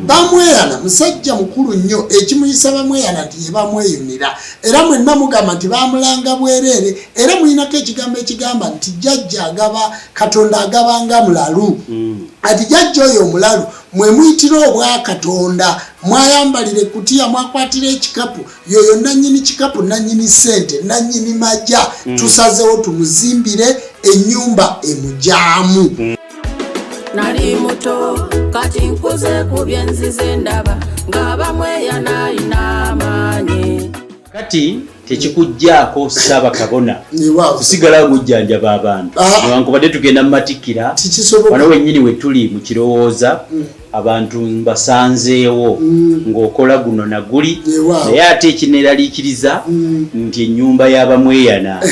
Bamweyana musajja mukulu nnyo, ekimuyisa Bamweyana nti ye bamweyunira, era mwenna mugamba nti bamulanga bwereere, era mulinako ekigambo ekigamba nti jjajja agaba, Katonda agaba nga mulalu. Ati jjajja oyo omulalu mwe muyitira obwakatonda, mwayambalira ekkutiya, mwakwatira ekikapu, yoyo nannyini kikapu, nannyini ssente, nannyini maja. Tusazewo tumuzimbire ennyumba emujaamu. Nali muto, kati nkuze, ku byenzize ndaba ng'abamweyana alina amaanyi. Kati tekikugjaako Ssaabakabona Weewaawo. kusigala ng'ojjanjaba abantu Ah. newankubadde tugenda mu matikkira. Tikisoboka. Wano wennyini we tuli mu kirowooza, abantu mbasanzeewo ng'okola guno na guli, Weewaawo. naye ate ekineeraliikiriza nti ennyumba y'Abamweyana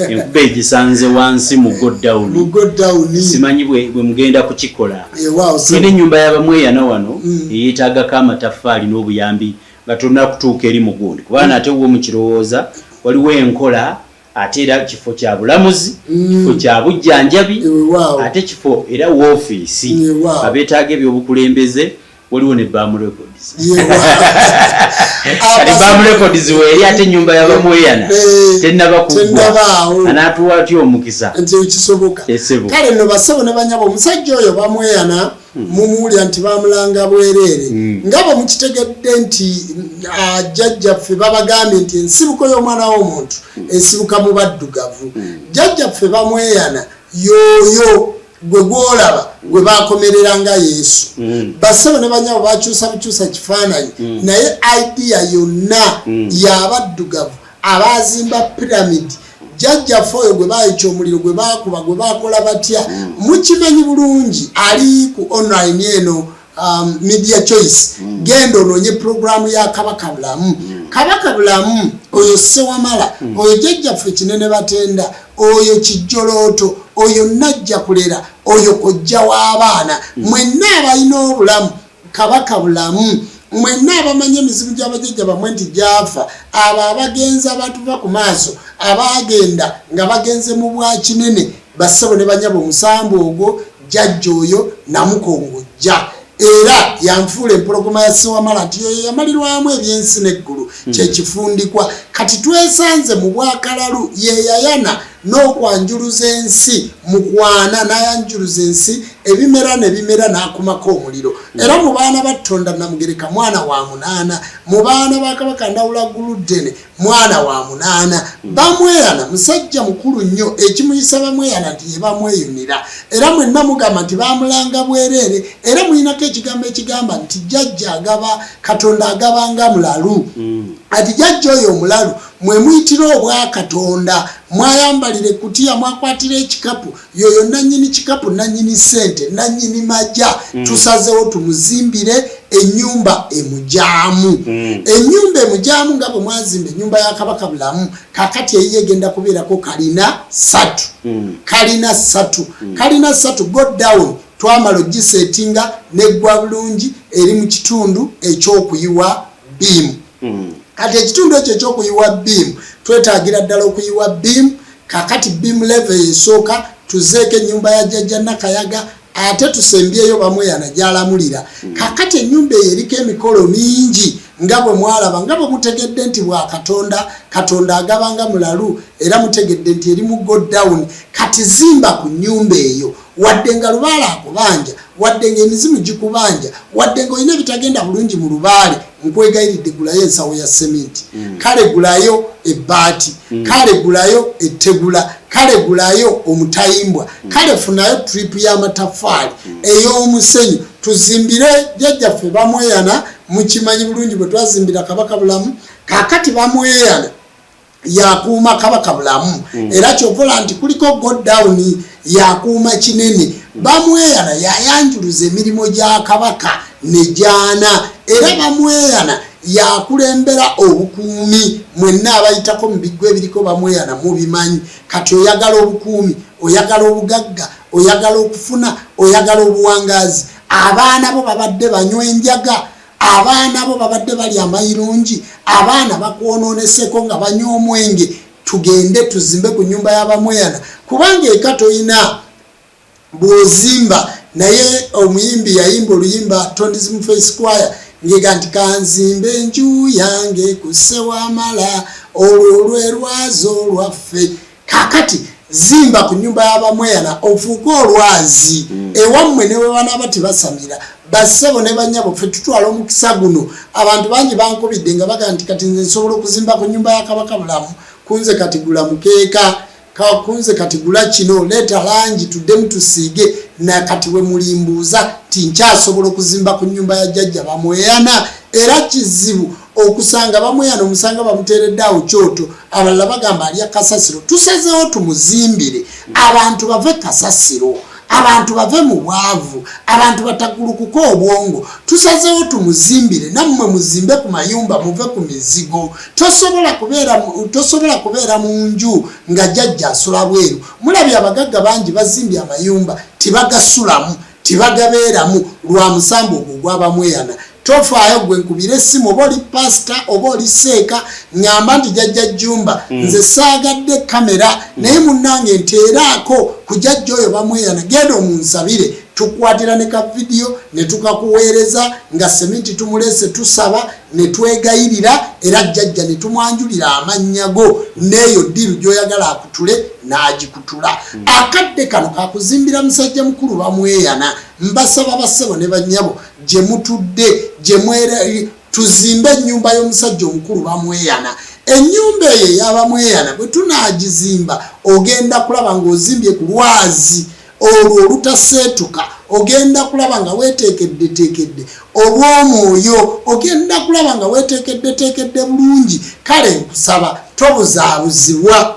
enkuba egisanze wansi mu godown. Mu godown. Simanyi bwe mugenda kukikola. Weewaawo. Tulina ennyumba y'Abamweyana wano eyeetaagako amataffaali n'obuyambi nga tolina kutuuka eri mugundi, kubanga ate wo mu kirowooza waliwo enkola, ate era kifo kya bulamuzi, kifo kya bujjanjabi, ate kifo era woofiisi abeetaaga ebyobukulembeze. Waliwo ne Bam Records. Kati Bam Records weeri, ate ennyumba y'Abamweyana tennaba kuggwa. Tennabaawo. Anaatuwa atya omukisa? Nti kisoboka. Esebo. Kale nno, basebo ne banyabo, omusajja oyo Bamweyana mumuwulira nti bamulanga bwereere, nga bwe mukitegedde nti jjajjaffe babagambye nti ensibuko y'omwana w'omuntu esibuka mu baddugavu. Jjajjaffe Bamweyana yoyo gwe gwolaba gwe bakomerera nga Yesu. Basebo ne banyabo, bakyusa bukyusa kifaananyi, naye idea yonna y'abaddugavu abazimba piramidi. Jjajjaffe oyo gwe bayikya omuliro, gwe bakuba, gwe bakola batya, mukimanyi bulungi. Ali ku online eno, Media Choice, genda onoonye puroguramu ya Kabaka Bulamu. Kabaka Bulamu oyo Sewamala oyo, jjajjaffe Kinene Batenda oyo, Kijjolooto oyo, Najja Kulera oyo, kojja w'abaana mwenna abalina obulamu. Kabaka Bulamu, mwenna abamanyi emizimu gy'abajjajja bammwe nti gyafa, abo abagenzi abatuva ku maaso, abagenda nga bagenze mu bwakinene, bassebo ne banyabo, omusambu ogwo jjajja oyo namukongojja, era yanfuula empologoma ya Sewamala, nti yoyo yamalirwamu ebyensi n'eggulu, kyekifundikwa. Kati twesanze mu bwakalalu, yeyayana n'okwanjuluza ensi mukwana, n'ayanjuluza ensi, ebimera ne bimera, n'akumako omuliro. Era mu baana ba Ttonda Namugereka mwana wa munaana, mu baana ba Kabaka Ndawula Guluddene mwana wa munaana. Bamweyana musajja mukulu nnyo, ekimuyisa Bamweyana nti ye bamweyunira, era mwenna mugamba nti bamulanga bwereere, era mulinako ekigambo ekigamba nti jjajja agaba, Katonda agaba nga mulalu. Ati jjajja oyo omulalu mwe muyitira obwakatonda, mwayambalira ekkutiya, mwakwatira ekikapu, yoyo nannyini kikapu, nannyini ssente, nannyini maja. Tusazewo tumuzimbire ennyumba emujaamu, ennyumba emujaamu nga bwe mwazimba ennyumba ya Kabaka Bulamu. Kakati eyiyo egenda kubeerako kalina 3, kalina 3, kalina 3. Godown twamala ogisetinga neggwa bulungi, eri mu kitundu ekyokuyiwa beam. Kati ekitundu ekyo ekyokuyiwa beam, twetaagira ddala okuyiwa beam. Kakati beam level esooka tuzeeko ennyumba ya Jjajja Nakayaga, ate tusembyeyo Bamweyana gyalamulira. Kakati ennyumba eyo eriko emikolo mingi, nga bwe mwalaba, nga bwe mutegedde nti bwakatonda, Katonda agabanga mulalu, era mutegedde nti eri mu godown. Kati zimba ku nnyumba eyo, wadde nga lubaale akubanja, wadde nga emizimu gikubanja, wadde nga olina ebitagenda bulungi mu lubaale, nkwegayiridde gulayo ensawo ya seminti, kale gulayo ebbaati, kale gulayo ettegula, kale gulayo omutayimbwa, kale funayo trip y'amataffaali ey'omusenyu, tuzimbire jjajjaffe Bamweyana. Mukimanyi bulungi bwe twazimbira Kabaka Bulamu. Kakati Bamweyana yakuuma Kabaka Bulamu, era kyovola nti kuliko godown, yakuuma kinene. Bamweyana yayanjuluza emirimu gya Kabaka ne gyana, era Bamweyana yakulembera obukuumi. Mwenna abayitako mu biggwa ebiriko Bamweyana mubimanyi. Kati oyagala obukuumi, oyagala obugagga, oyagala okufuna, oyagala obuwangaazi, abaana bo babadde banywa enjaga, abaana bo babadde bali amayirungi, abaana bakwonooneseko nga banywa omwenge, tugende tuzimbe ku nyumba y'Abamweyana, kubanga eka toyina bw'ozimba. Naye omuyimbi yayimba oluyimba Tondism Face Choir ngega nti kanzimbe enju yange ku Ssewamala, olwo lwe lwazi olwaffe. Kakati zimba ku nyumba y'Abamweyana ofuuke olwazi ewammwe ne bwe banaaba tebasamira. Bassebo ne bannyabo, ffe tutwala omukisa guno. Abantu bangi bankubidde nga bagamba nti kati nze nsobola okuzimba ku nyumba ya Kabaka Bulamu, kunze kati gula mukeeka, kunze kati gula kino, leeta langi tuddemu tusiige. Nakati we mulimbuuza nti nkyasobola okuzimba ku nyumba ya jjajja Bamweyana? Era kizibu okusanga Bamweyana, omusanga bamuteeredde awo kyoto, abalala bagamba alya kasasiro. Tusazeewo tumuzimbire, abantu bave kasasiro, abantu bave mu bwavu, abantu batagulukuka obwongo. Tusazeewo tumuzimbire, nammwe muzimbe ku mayumba, muve ku mizigo. Tosobola kubeera mu nju nga jjajja asula bweru. Mulabye abagagga bangi bazimbye amayumba, tibagasulamu, tibagabeeramu lwa musambu ogwo gw'Abamweyana. Tofaayo gwe nkubira essimu, oba oli pasita oba oli seeka, ŋŋamba nti jjajja Jjumba, nze saagadde kamera, naye munnange nteeraako ku jjajja oyo Bamweyana, genda omunsabire. Tukwatira ne ka vidiyo ne tukakuweereza nga seminti tumulese, tusaba ne twegayirira, era jjajja ne tumwanjulira amannya go n'eyo ddiiru gy'oyagala akutule n'agikutula. Akadde kano kakuzimbira musajja mukulu Bamweyana. Mbasaba bassebo ne bannyabo, gye mutudde, gye mwera, tuzimbe ennyumba y'omusajja omukulu Bamweyana. Ennyumba eyo ey'Abamweyana bwe tunaagizimba, ogenda kulaba ng'ozimbye ku lwazi olwo olutaseetuka, ogenda kulaba nga weeteekeddeteekedde olw'omwoyo, ogenda kulaba nga weeteekeddeteekedde bulungi. Kale nkusaba tobuzaabuzibwa,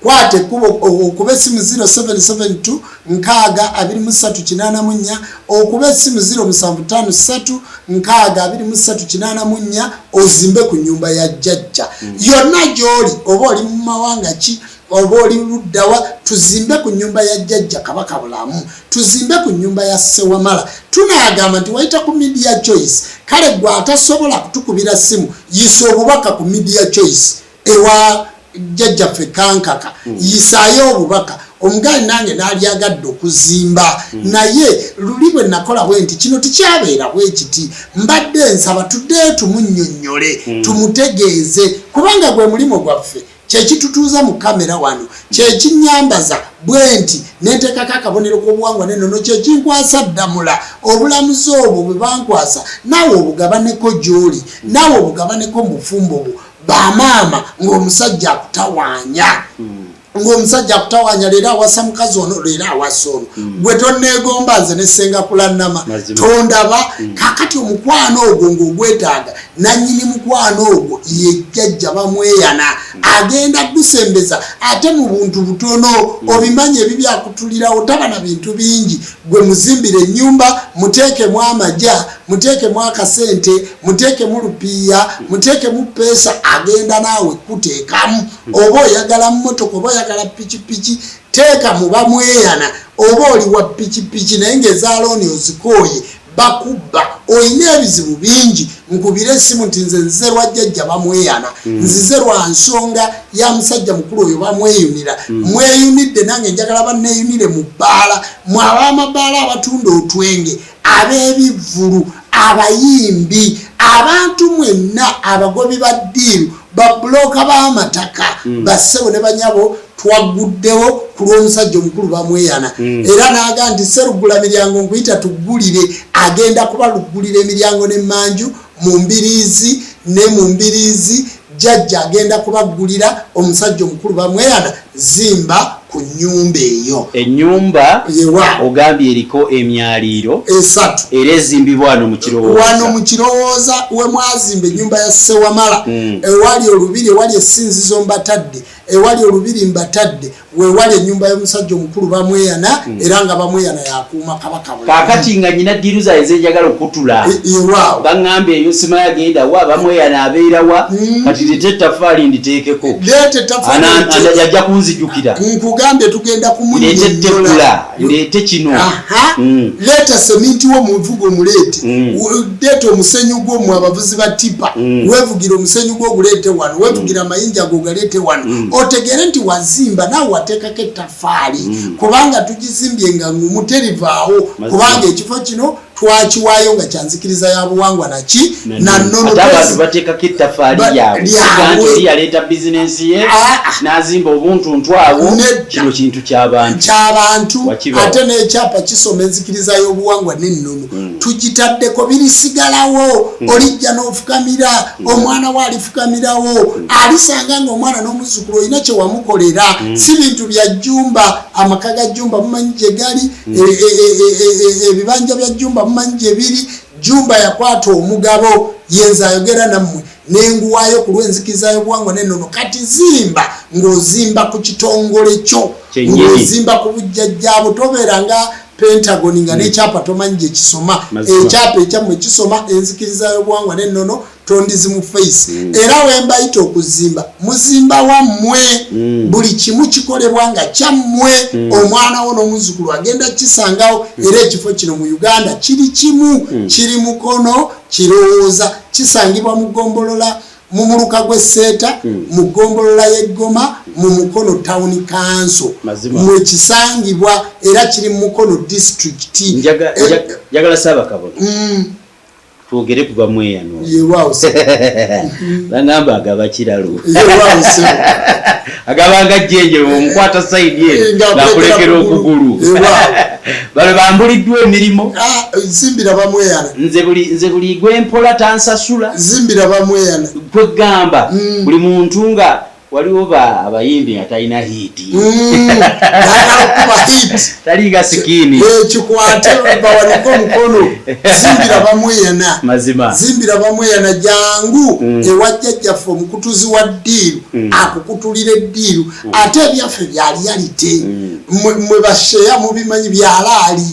kwata ekkubo okuba essimu 0772 6 23 84, okuba essimu 0753 6 23 84, ozimbe ku nnyumba ya jjajja. Yonna gy'oli, oba oli mu mawanga ki, oba oli luddawa, tuzimbe ku nnyumba ya jjajja Kabaka Bulamu, tuzimbe ku nnyumba ya Ssewamala. Tunaagamba nti wayita ku Media Choice. Kale gwe atasobola kutukubira ssimu, yisa obubaka ku Media Choice ewa jjajjaffe Kankaka. Yisaayo obubaka omugaali, nange naalyagadde okuzimba, naye luli bwe nakola bwe nti kino tikyabeera bwe kiti. Mbadde nsaba tuddeyo tumunnyonnyole, tumutegeeze, kubanga gwe mulimu gwaffe, kyekitutuuza mu kamera wano, kyekinyambaza bwe nti nenteekako akabonero k'obuwangwa n'ennono, kyekinkwasa ddamula. Obulamuzi obwo bwe bankwasa, naawe obugabaneko gy'oli, naawe obugabaneko mu bufumbo bwo. Bamaama, ng'omusajja akutawaanya, ng'omusajja akutawaanya, leero awasa mukazi ono, leero awasa ono, gwe tonneegomba nze ne ssenga Kulannama, tondaba. Kakati omukwano ogwo ng'ogwetaaga, nannyini mukwano ogwo ye jjajja Bamweyana, agenda gusembeza ate mu buntu butono. Obimanyi ebibyo akutulirawo, taba na bintu bingi. Gwe muzimbire ennyumba, muteekemu amaja, muteekemu akasente, muteekemu lupiiya, muteekemu peesa, agenda naawe kuteekamu. Oba oyagala mmotoka, oba oyagala pikipiki, teeka mu Bamweyana. Oba oli wa pikipiki naye ng'ezaalooni ozikooye, bakubba, olina ebizibu bingi, nkubira essimu nti nze nzize lwa jjajja Bamweyana, nzize lwa nsonga ya musajja mukulu oyo Bamweyunira. Mweyunidde, nange njagala banneeyunire mu bbaala. Mwe ab'amabaala, abatunda otwenge, ab'ebivvulu, abayimbi, abantu mwenna abagobi ba ddiiru, babulooka b'amataka, bassebo ne banyabo, twagguddewo ku lw'omusajja omukulu Bamweyana. Era n'aga nti serugula miryango nkuyita tuggulire, agenda kuba luggulira emiryango n'emmanju mu mbiriizi ne mu mbiriizi. Jjajja agenda kubaggulira. Omusajja omukulu Bamweyana, zimba ku nnyumba eyo. Ennyumba Yewa. ogambye eriko emyaliiro 3. Era ezimbibwa wano mu Kirowooza? Wano mu Kirowooza we mwazimba ennyumba ya Ssewamala, ewali olubiri, ewali essinzizo mbatadde, ewali olubiri mbatadde, wewali ennyumba y'omusajja omukulu Bamweyana, era nga Bamweyana yakuuma Kabaka Bulamu. Kaakati nga nyina ddiiru zange zenjagala okutula, Ewaawo. Baŋŋambye eyo simanyi agenda wa, Bamweyana abeera wa. Kati leeta ettafaali nditeekeko. Leeta ettaffaali. Yajja kunzijukira. Nkugambye tugenda Ndeete kumunyonnyola. Ettegula, ndeete kino. Aha. Leeta seminti wo muvuga omuleete. Leeta omusenyu gwo, mu abavuzi ba tipa, weevugira omusenyu gwo oguleete wano, weevugira amayinja go ogaleete wano. Otegeere nti wazimba naawe wateekako ettaffaali, kubanga tugizimbye nga ngumu, terivaawo, kubanga ekifo kino twakiwaayo nga kyanzikiriza ya buwangwa naki nannono. Abantu bateekako ettaffaali lyabwe, yaleeta bizinensi ye n'azimba obuntuntu awo. Kino kintu kyabantu. Kyabantu, ate n'ekyapa kisoma enzikiriza y'obuwangwa n'ennono. Tugitaddeko, birisigalawo. Olijja n'ofukamira, omwana we alifukamirawo, alisanga nga omwana n'omuzzukulu olina kye wamukolera. Si bintu bya jjumba. Amaka ga Jjumba mumanyi gye gali, ebibanja bya Jjumba mumanyi gye biri. Jjumba yakwata omugabo, yenze ayogera nammwe, nenguwaayo ku lw'enzikiriza y'obuwangwa n'ennono. Kati zimba ng'ozimba ku kitongole kyo, ng'ozimba ku bujjajjaabo. Tobeera nga Pentagon nga n'ekyapa tomanyi gye kisoma. Ekyapa ekyammwe kisoma enzikiriza y'obuwangwa n'ennono, tondizi mu face. Era wembayita okuzimba, muzimba wammwe. Buli kimu kikolebwa nga kyammwe. Omwana wo n'omuzzukulu agenda kisangawo. Era ekifo kino mu Uganda kiri kimu, kiri Mukono Kirowooza, kisangibwa mu ggombolola, mu muluka gw'Esseeta, mu ggombolola y'Eggoma, mu Mukono Town Council mwekisangibwa, era kiri mu Mukono Disitulikiti. Njagala Ssaabakabona twogere ku bamweyano. Bagamba agaba kiralu, agabanga jjenje, omukwata side eno ngakulekera okugulu. Bano bambuliddwa emirimu. Zimbira bamweyana. Nze buli gwempola tansasula. Zimbira bamweyana. Kwegamba buli muntu nga waliwo ba abayimbi nga talina hit, talinga sikini. Kikwate bawanike omukono, zimbira bamweyana. Mazima. Zimbira bamweyana. Jangu ewa jjajjaffe omukutuzi wa ddiiru, akukutulira eddiiru. Ate ebyaffe bya reality, mwe basheya mubimanyi, byalaali,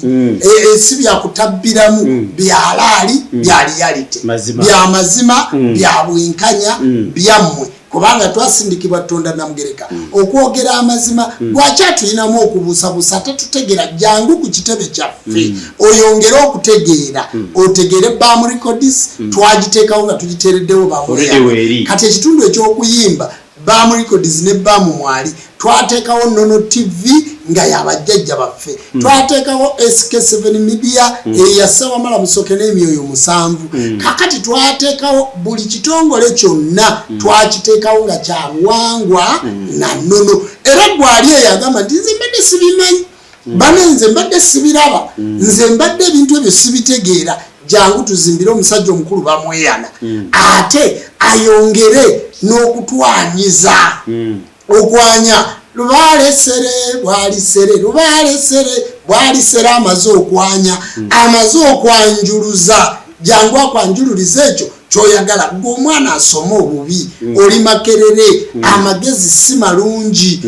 si byakutabbiramu, byalaali, bya reality, bya mazima, bya bwenkanya, byammwe, kubanga twasindikibwa Tonda Namugereka okwogera amazima. Lwaki atulinamu okubuusabuusa ate tutegera? Jangu ku kitebe kyaffe oyongere okutegeera, otegeere Bam Records. Twagiteekawo nga tugiteereddewo bamwe. Kati ekitundu ekyokuyimba, Bam Records ne Bamu mwali. Twateekawo Nono TV nga yabajjajja baffe. Twateekawo SK7 Media eyasawamala Musoke n'emyoyo 7. Kakati twateekawo buli kitongole kyonna, twakiteekawo nga kyabuwangwa na nnono. Era gwali eyo agamba nti nze mbadde sibimanyi, bane nze mbadde sibiraba, nze mbadde ebintu ebyo sibitegeera, jangu tuzimbire omusajja omukulu bamweyana, ate ayongere n'okutwanyiza. Okwanya lubalesere bwalisere, lubalesere bwalisere. Amaze okwanya, amaze okwanjuluza, jangu akwanjululiza ekyo kyoyagala. Gwe omwana asoma obubi, oli Makerere, amagezi si malungi,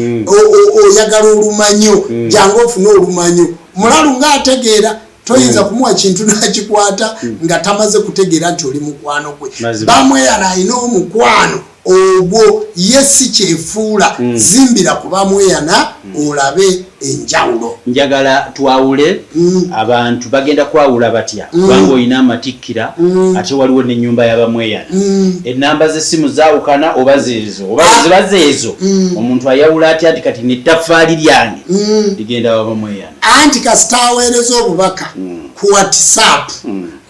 oyagala olumanyo, jangu ofune olumanyo. Mulalu ngaategeera, toyinza kumuwa kintu nakikwata nga tamaze kutegeera nti oli mukwano gwe. Bamweyana alina omukwano ogwo, ye si kyefuula. Zimbira ku bamweyana olabe enjawulo. Njagala twawule. Abantu bagenda kwawula batya? Kubanga olina amatikkira, ate waliwo n'ennyumba y'abamweyana. Enamba z'essimu zaawukana oba zeezo? Oba ziba zeezo, omuntu ayawula atya nti kati nettaffaali lyange ligenda wabamweyana? Anti kasita aweereza obubaka ku WhatsApp,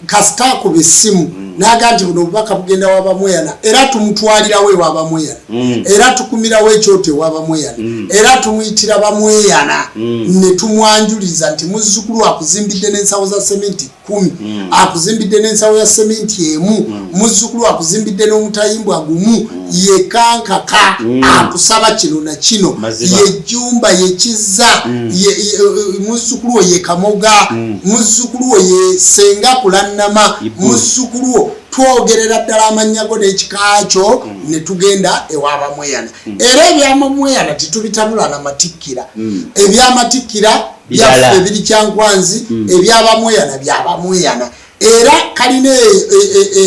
kasita akuba essimu naga nti buno obubaka bugenda wabamweyana, era tumutwalirawo ewabamweyana, era tukumirawo ekyoto ewabamweyana, era tumuyitira bamweyana ne tumwanjuliza nti muzzukulu akuzimbidde n'ensawo za seminti 10, akuzimbidde n'ensawo ya seminti 1, muzzukulu akuzimbidde n'omutayimbwa gumu, yekankaka akusaba kino na kino. Yejjumba yekiza, muzzukulu wo ye Kamoga, muzzukulu wo ye Senga Kulannama, muzzukulu wo twogerera ddala amannya go n'ekika kyo, ne tugenda ewabamweyana. Era ebyamamweyana tetubitabula na matikkira. Ebyamatikkira byaffe biri Kyankwanzi, ebyabamweyana byabamweyana. Era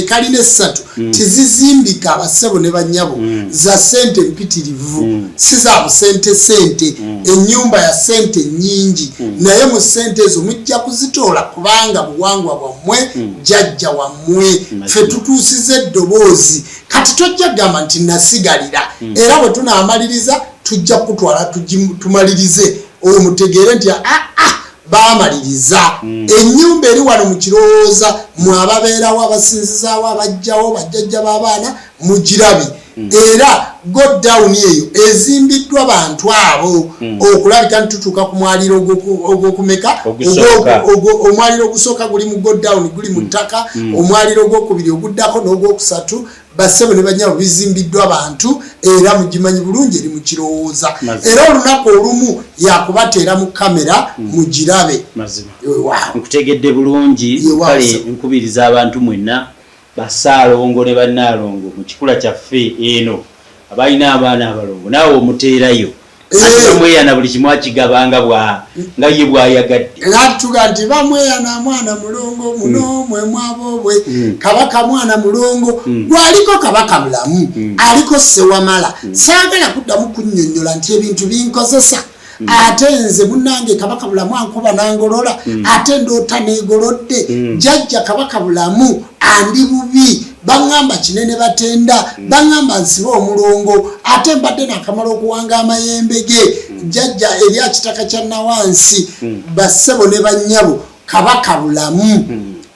kalina essatu tizizimbika abassebo ne bannyabo, za ssente mpitirivu, si za busente sente. Ennyumba ya ssente nnyingi, naye mu ssente ezo mujja kuzitoola kubanga buwangwa bwammwe, jjajja wammwe. Ffe tutuusiza eddoboozi. Kati tojja kugamba nti nasigalira, era bwe tunaamaliriza tujja kutwala tumalirize, oyo mutegeere nti aa baamaliriza ennyumba eri wano mu Kirowooza. Mwe ababeerawo, abasinzizaawo, abajjawo, bajjajja b'abaana, mugirabe. Era godown eyo ezimbiddwa bantu abo okulabika nti tutuuka ku mwaliro ogwokumeka? Ogusooka. Omwaliro ogusooka guli mu godown, guli mu ttaka. Omwaliro ogwokubiri oguddako n'ogwokusatu, bassebo ne banyabo, bizimbiddwa bantu, era mugimanyi bulungi, eri mu Kirowooza. Era olunaku olumu yakubateera mu kamera mugirabe. Mazima. Weewaawo. Nkutegedde bulungi. Yeewaawo, Kale sir. nkubiriza abantu mwenna, basaalongo ne bannaalongo mu kikula kyaffe eno, abalina abaana abalongo, naawe omuteerayo. Ate bamweyana buli kimu akigaba nga bwa nga ye bw'ayagadde. Era tuga nti bamweyana mwana mulongo muno mwe mwaboobwe. Kabaka mwana mulongo gwaliko, Kabaka Bulamu aliko, Sewamala. Saagala kuddamu kunnyonnyola nti ebintu binkozesa, ate nze munnange Kabaka Bulamu ankuba nangolola, ate ndoota neegolodde. Jjajja Kabaka Bulamu andi bubi, baŋŋamba kinene, batenda baŋŋamba nsibe omulongo, ate mbadde nakamala okuwanga amayembe ge jjajja eri akitaka kya Nawansi. Bassebo ne bannyabo, Kabaka Bulamu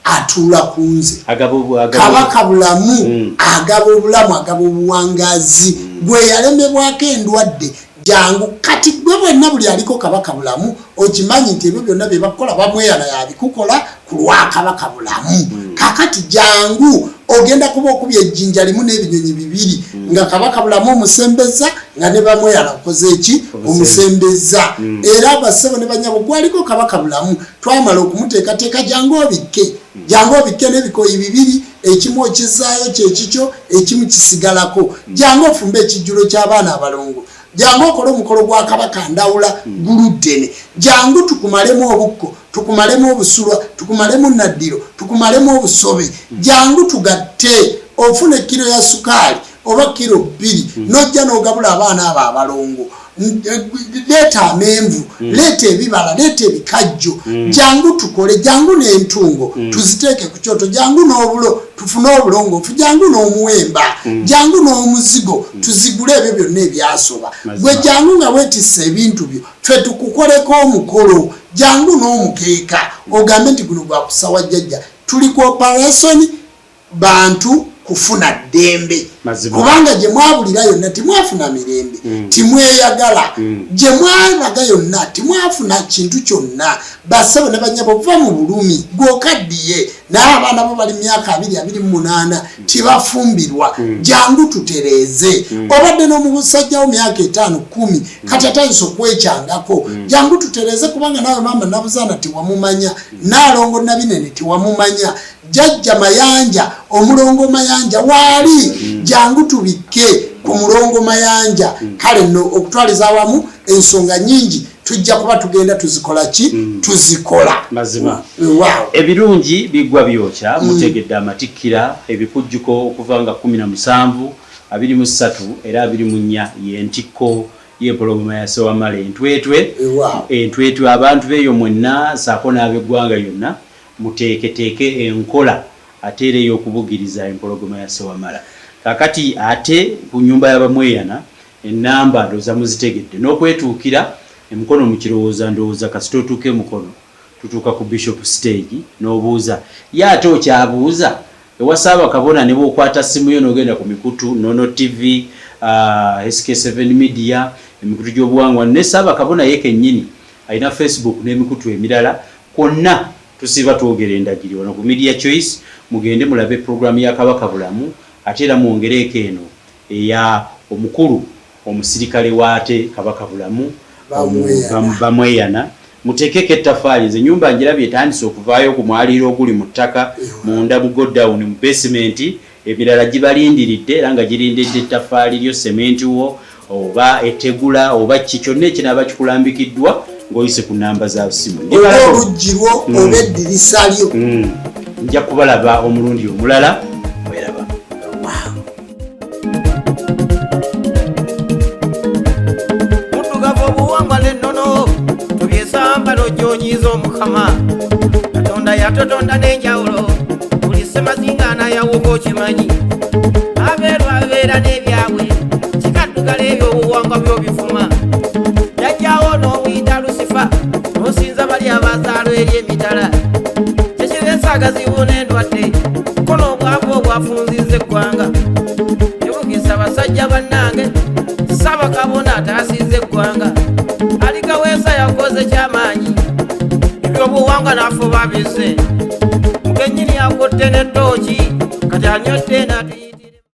atuula ku nze. Kabaka Bulamu agaba obulamu, agaba obuwangazi. Gwe yalemebwako endwadde, jangu kati. Gwe bwenna buli aliko Kabaka Bulamu, okimanyi nti ebyo byonna bye bakukola, bamweyana yabikukola ku lwa Kabaka Bulamu. Kakati jangu, ogenda kuba okubya ejjinja limu n'ebinyonyi bibiri, nga Kabaka Bulamu omusembeza, nga ne bamweyana okoze eki? Omusembeza. Era abassebo ne banyabo, gwaliko Kabaka Bulamu twamala okumuteekateeka. Jangu obikke, jangu obikke n'ebikoyi bibiri, ekimu okizaayo kyekikyo, ekimu kisigalako. Jangu ofumbe ekijjulo ky'abaana abalongo, jangu okole omukolo gwa Kabaka Ndawula guluddene. Jangu tukumalemu obukko, tukumalemu obusulwa, tukumalemu naddiro, tukumalemu obusobe. Jangu tugatte, ofuna ekiro ya sukaali oba kiro 2, nojja n'ogabula abaana abo abalongo. Leeta amenvu, leeta ebibala, leeta ebikajjo, jangu tukole. Jangu n'entungo tuziteeke ku kyoto, jangu n'obulo tufune obulongoofu, jangu n'omuwemba, jangu n'omuzigo tuzigule ebyo byonna ebyasoba. Gwe jangu nga weetisse ebintu byo, ffe tukukoleko omukolo. Jangu n'omukeeka ogambe nti guno gwakusawa jjajja, tuli ku operation bantu kufuna ddembe. Kubanga gye mwabulira yonna timwafuna mirembe, timweyagala. Gye mwalaga yonna timwafuna kintu kyonna. Bassebo ne banyabo, va mu bulumi. Gwokaddiye, naye abaana bo bali myaka 20, 28, tibafumbirwa. Jangu tutereeze. Obadde n'omusajjawo myaka 5, 10, kati atandise okwekyangako. Jangu tutereeze, kubanga naawe maama Nabuzaana tiwamumanya, Naalongo Nabinene tiwamumanya, Jjajja Mayanja, omulongo Mayanja waali. Jangu tubikke ku mulongo Mayanja. Kale nno okutwaliza awamu, ensonga nyingi tujja kuba tugenda tuzikola ki? Tuzikola. Mazima. Waawo. Ebirungi biggwa byokya. Mutegedde amatikkira, ebikujjuko okuva nga 17, 23 era 24, yentikko y'empologoma ya Sewamala Entwetwe. Entwetwe, abantu beeyo mwenna saako n'ab'eggwanga yonna, muteeketeeke enkola ate era ey'okubugiriza empologoma ya Sewamala. Kakati ate ku nyumba y'abamweyana, enamba ndowooza muzitegedde n'okwetuukira emukono mu Kirowooza. Ndowooza kasita otuuka emukono, tutuuka ku Bishop Stage n'obuuza ye, ate okyabuuza ewa Ssaabakabona. Ne bw'okwata simu yo n'ogenda ku mikutu Nono TV, SK7 Media, emikutu gy'obuwangwa, ne Ssaabakabona ye kennyini alina Facebook n'emikutu emirala kwonna. Tusiiba twogera endagiri wano ku Media Choice. Mugende mulabe puroguramu ya Kabaka Bulamu, ate era mwongereeko eno eya omukulu omusirikale waate Kabaka Bulamu. Bamweyana. Bamweyana, muteekeko ettafaali. Nze nyumba njirabye etandise okuvaayo ku mwaliiro oguli mu ttaka munda mu godown mu basement. Emirala gibalindiridde era nga girindidde ettafaali lyo, sementi wo oba etegula oba ki kyonna ekinaaba kikulambikiddwa ng'oyise ku namba za simu. Oba oluggi lwo oba eddirisa lyo. Nja kubalaba omulundi omulala. Mweraba. Muddugavu obuwangwa n'ennono tobyesamba, n'ojjonyiiza Omukama Katonda yatotonda n'enjawulo. Buli ssemazinga anayawuka okimanyi, abeeru abeera n'ebyabwe, kikaddugala ebyobuwangwa by'obifuma. Jajjawo n'omuyita Lusifa, n'osinza bali abazaalwa eri emitala, kyekireesa agazibu n'endwadde ko n'obwavu obwafunziza eggwanga. Ebugisa basajja bannange, Ssaabakabona ataasiza eggwanga alikaweesa yakoze kyamaanyi, ebyobuwangwa n'afuba bize mugennyini, akutte n'ettooki kati anyodde nati.